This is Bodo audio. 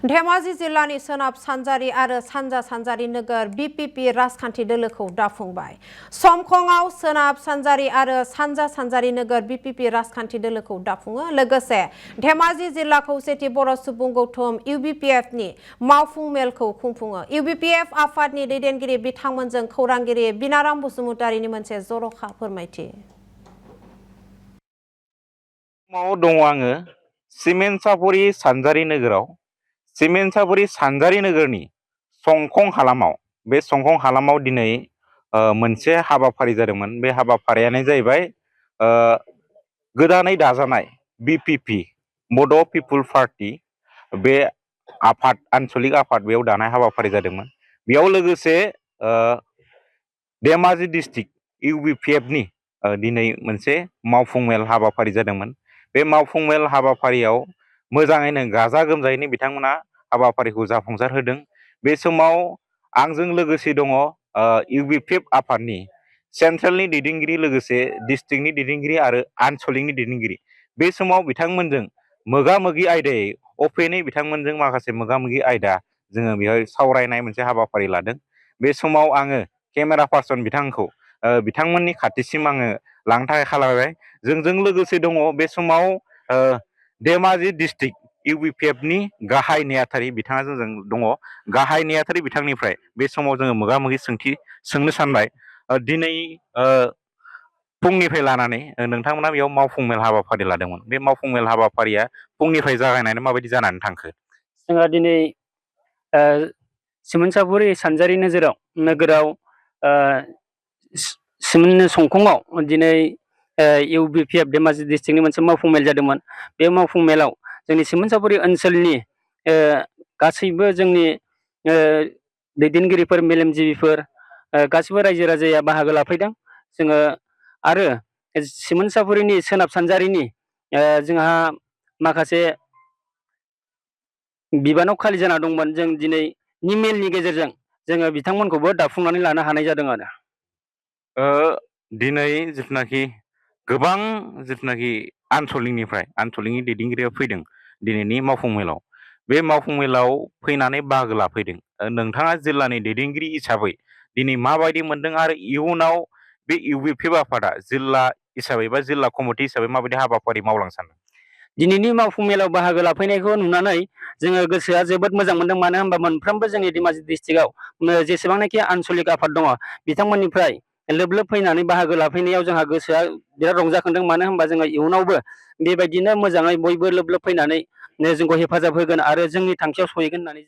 धेमाजि जिल्लानि सोनाब सानजारि आरो सानजा सानजारि नोगोर बिपिपि राजखान्थि दोलोखौ दाफुंबाय। समखंआव सोनाब सानजारि आरो सानजा सानजारि नोगोर बिपिपि राजखान्थि दोलोखौ दाफुङो। लोगोसे धेमाजि जिल्ला खौसेथि बर' सुबुं गौथुम इउबिपिएफनि मावफुं मेलखौ खुंफुङो। इउबिपिएफ आफादनि दैदेनगिरि बिथांमोनजों खौरांगिरि बिनाराम बसुमतारिनि मोनसे जर'खा फोरमायथि। दङ आङो सिमेन्टसापुरि सानजारि नोगोराव सिमेन्टसापुरि सानजारि नोगोरनि संखं हालामाव बे संखं हालामाव दिनै मोनसे हाबाफारि जादोंमोन। बे हाबाफारियानो जाहैबाय गोदानै दाजानाय बिपिपि बड' पिपुल पार्टी बे आफाद आन्सलिक आफाद बेयाव दानाय हाबाफारि जादोंमोन। बेयाव लोगोसे धेमाजि डिस्ट्रिक्ट इउबिपिएफनि दिनै मोनसे मावफुं मेल हाबाफारि जादोंमोन। बे मावफुं मेल हाबाफारियाव मोजाङैनो गाजा गोमजायैनो बिथांमोना हाबाफारिखौ जाफुंसार होदों। बे समाव आंजों लोगोसे दङ इउबिपिएफ आफादनि सेन्ट्रेलनि दैदेनगिरि लोगोसे डिस्ट्रिक्टनि दैदेनगिरि आरो आन्सलिकनि दैदेनगिरि। बे समाव बिथांमोनजों मोगा मोगि आयदायै अपेनै बिथांमोनजों माखासे मोगा मोगि आयदा जोङो बेवहाय सावरायनाय मोनसे हाबाफारि लादों। बे समाव आङो केमेरा पार्सन बिथांखौ बिथांमोननि खाथिसिम आङो लांनो थाखाय खालामबाय। जोंजों लोगोसे दङ बे समाव धेमाजि डिस्ट्रिक्ट इउबिपिएफनि गाहाय नेहाथारि बिथाङा जोंजों दङ। गाहाय नेहाथारि बिथांनिफ्राय बे समाव जोङो मोगा मोगि सोंथि सोंनो सानबाय। दिनै फुंनिफ्राय लानानै नोंथांमोना बेयाव मावफुं मेल हाबाफारि लादोंमोन। बे मावफुं मेल हाबाफारिया फुंनिफ्राय जागायनानै माबायदि जानानै थांखो? जोंहा दिनै सिमेन्टसापुरि सानजारि नोगोराव संखंआव दिनै इउबिपिएफ धेमाजि डिस्ट्रिक्टनि मोनसे मावफुं मेल जादोंमोन। बे मावफुं मेलाव जोंनि सिमेन्टसापुरि ओनसोलनि गासैबो जोंनि दैदेनगिरिफोर मेलेमजिबिफोर गासिबो रायजो राजाया बाहागो लाफैदों। जोङो आरो सिमेन्टसापुरिनि सोनाब सानजारिनि जोंहा माखासे बिबानाव खालि जाना दंमोन। जों दिनै मेलनि गेजेरजों जोङो बिथांमोनखौबो दाफुंनानै लानो हानाय जादों आरो। दिनै जिथुनाखि गोबां जिथुनाखि आन्सलिकनि दैदेनगिरिया फैदों दिनैनि मावफुं मेलाव। बे मावफुं मेलाव फैनानै बाहागो लाफैदों। नोंथाङा जिल्लानि दैदेनगिरि हिसाबै दिनै माबायदि मोनदों आरो इयुनाव बे इउबिपिएफ आफादा जिल्ला हिसाबै बा जिल्ला कमिटि हिसाबै माबायदि हाबाफारि मावलांनो सानदों? दिनैनि मावफुं मेलाव बाहागो लाफैनायखौ नुनानै जोङो गोसोआ जोबोद मोजां मोनदों। मानो होनबा मोनफ्रोमबो जोंनि धेमाजि डिस्ट्रिक्टआव जेसेबांनाखि आन्सलिक आफाद दङ बिथांमोननिफ्राय लोब लोब फैनानै बाहागो लाफैनायाव जोंहा गोसोआ बिराद रंजाखांदों। मानो होनबा जोङो इयुनावबो बेबायदिनो मोजाङै बयबो लोब लोब फैनानै जोंखौ हेफाजाब होगोन आरो जोंनि थांखियाव सहैगोन होननानै